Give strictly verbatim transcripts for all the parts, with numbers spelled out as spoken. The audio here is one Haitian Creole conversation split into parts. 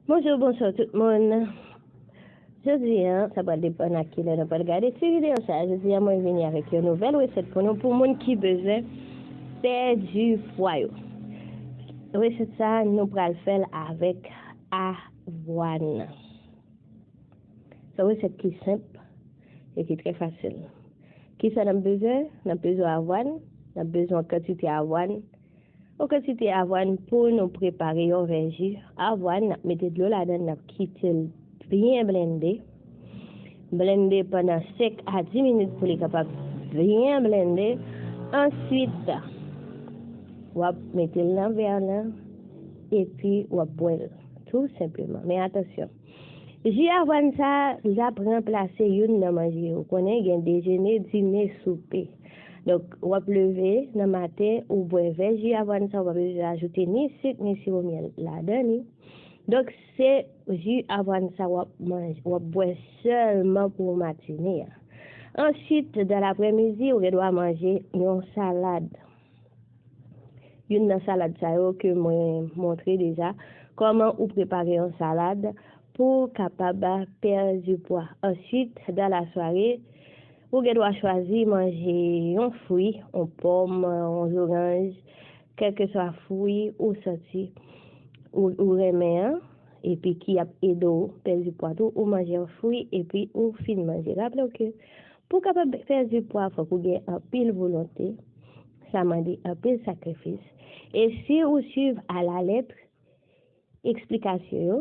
Bonjou, bonswa tout moun. Jodi a, sa pral depann ak kilè nou pral gade ti videyo sa. Jodi a, mwen vini avèk yon nouvèl resèt pou nou, pou moun ki bezwen pèdi pwa yo. Resèt sa, nou pral fè l avèk avwàn. Se yon resèt ki senp e ki trè fasil. Kisa n ap bezwen? N ap bezwen avwàn, n ap bezwen yon kantite avwàn. Yon kantite avwàn pou nou prepare yon vè ji avwàn, n ap mete dlo ladan l, n ap kite l byen blende. Blende pandan senk a dis minit pou li kapab byen blende. Answit, w ap mete l nan vè lan epi w ap bwè l, tou senpleman. Men atansyon, ji avwàn sa, l ap ranplase youn nan manje. Ou konnen gen dejene, dine, soupe. Donk, w ap leve nan maten, ou bwè vè ji avwàn sa, ou pa bezwen ajoute ni sik, ni siwo myèl ladan li. Donk, se ji avwàn sa w ap manje, w ap bwè sèlman pou matine a. Answit, dan laprèmidi, ou gen dwa manje yon salad. Youn nan salad sa yo ke mwen montre deja, kòman ou prepare yon salad pou w kapab pèdi pwa. Answit, dan lasware, ou gen dwa chwazi manje yon fwi, yon pòm, yon zoranj, kèlkeswa fwi ou santi ou, ou renmen an, epi ki ap ede w pèdi pwa tou, ou manje yon fwi epi ou fin manje. Raple w ke pou w kapab pèdi pwa, fòk ou gen anpil volonte, sa mande anpil sakrifis. E si ou swiv alalèt eksplikasyon yo,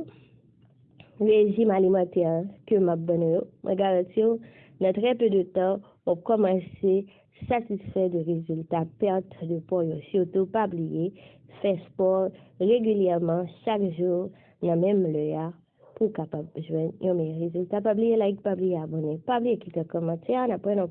rejim alimantè ke m ap ban nou yo, mwen garanti w, nan trè pe de tan, w ap kòmanse satisfè de rezilta pèt de pwa yo. Sitou, pa bliye fè spò regilyèman chak jou nan menm lè a pou w kapab jwenn yon meyè rezilta. Pa bliye like, pa bliye abòne, pa bliye kite kòmantè a. N ap wè nan